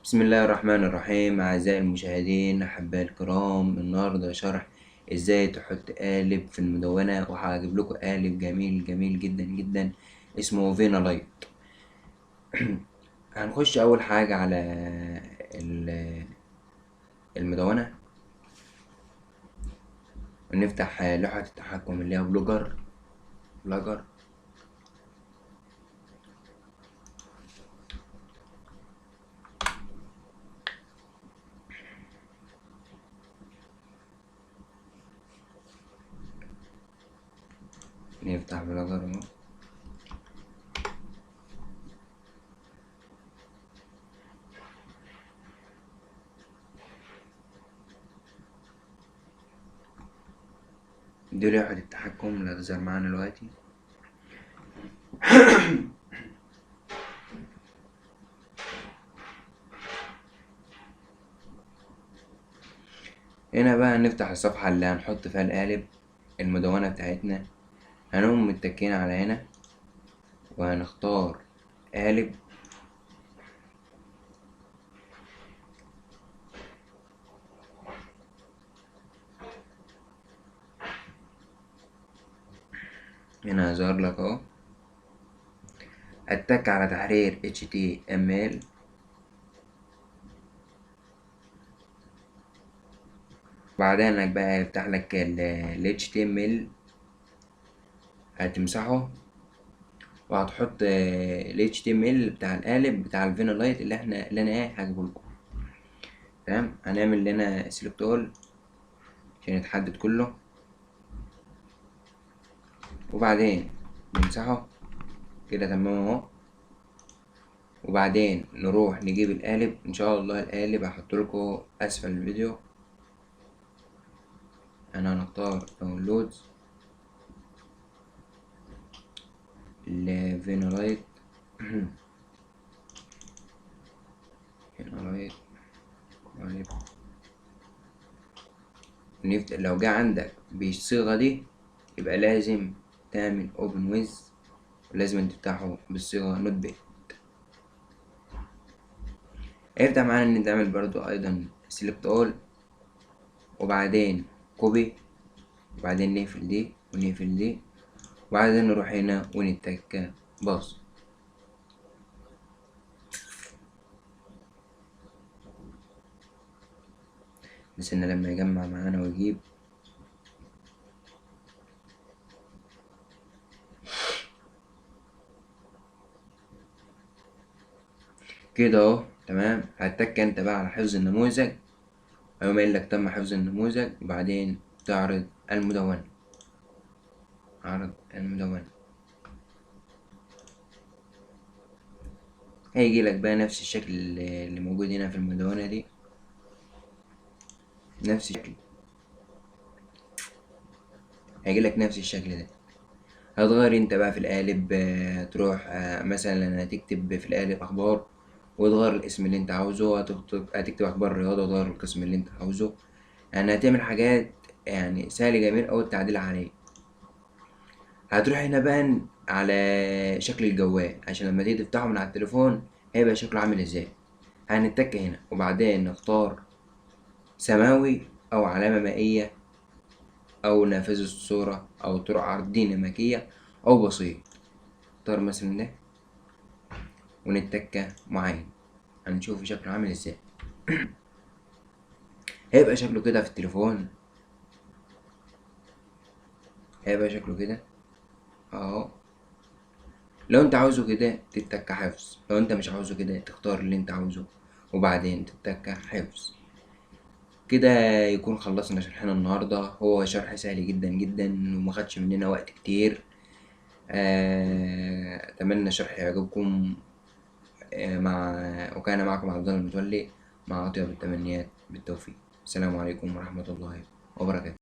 بسم الله الرحمن الرحيم. أعزائي المشاهدين أحبائي الكرام، النهاردة شرح ازاي تحط قالب في المدونة، وهجيب لكم قالب جميل جميل جدا جدا اسمه فينا لايت. هنخش أول حاجة على المدونة ونفتح لوحة التحكم اللي هي بلوجر. نفتح بلوجر اهو. دي لوحة التحكم اللي هتظهر معانا دلوقتي. هنا بقى هنفتح الصفحة اللي هنحط فيها القالب المدونة بتاعتنا. هنقوم متكين على هنا وهنختار قالب. هنا هيظهر لك اهو. اتك على تحرير HTML، بعدين انك بقى يفتح لك ال HTML، هتمسحه وهتحط ال HTML بتاع القالب بتاع الفينا لايت اللي انا هجيبه لكم. تمام. هنعمل لنا select all عشان يتحدد كله، وبعدين نمسحه كده. تمام اهو. وبعدين نروح نجيب القالب. ان شاء الله القالب هحط لكم اسفل الفيديو. انا هنختار داونلودز لفينالايت. فينالايت نفتح. لو جه عندك بالصيغة دي يبقى لازم تعمل open with، ولازم تفتحه بالصيغة notepad. هيفتح معانا ان تعمل برضو ايضا select all، وبعدين copy، وبعدين نقفل دي ونقفل دي، وبعدين نروح هنا ونتك باص. نستنى لما يجمع معانا ويجيب. كده اهو. تمام. هتك انت بقى على حفظ النموذج، هيقوم قايل لك تم حفظ النموذج، وبعدين تعرض المدونة. عرض المدونة هيجي لك بقى نفس الشكل اللي موجود هنا في المدونة دي، نفس الشكل هيجي لك نفس الشكل ده. هتغير انت بقى في القالب، تروح، مثلا هتكتب في القالب اخبار وتغير الاسم اللي انت عاوزه، هتكتب اخبار الرياضة وتغير القسم اللي انت عاوزه. هتعمل حاجات سهل جميل اوي التعديل عليه. هتروح هنا بقى على شكل الجوال عشان لما تيجي تفتحه من على التليفون هيبقى شكله عامل ازاي. هنتك هنا وبعدين نختار سماوي او علامة مائية او نافذة الصورة او طرق عرض ديناميكية او بسيط. اختار مثلا ده ونتك معين، هنشوف شكله عامل ازاي. هيبقى شكله كده في التليفون، هيبقى شكله كده اهو. لو انت عاوزه كده تتك حفظ، لو انت مش عاوزه كده تختار اللي انت عاوزه وبعدين تتك حفظ. كده يكون خلصنا شرحنا النهارده. هو شرح سهل جدا جدا وما خدش مننا وقت كتير. اتمنى الشرح يعجبكم. وكان معكم عبد الله المتولي مع اطيب التمنيات بالتوفيق. السلام عليكم ورحمة الله وبركاته.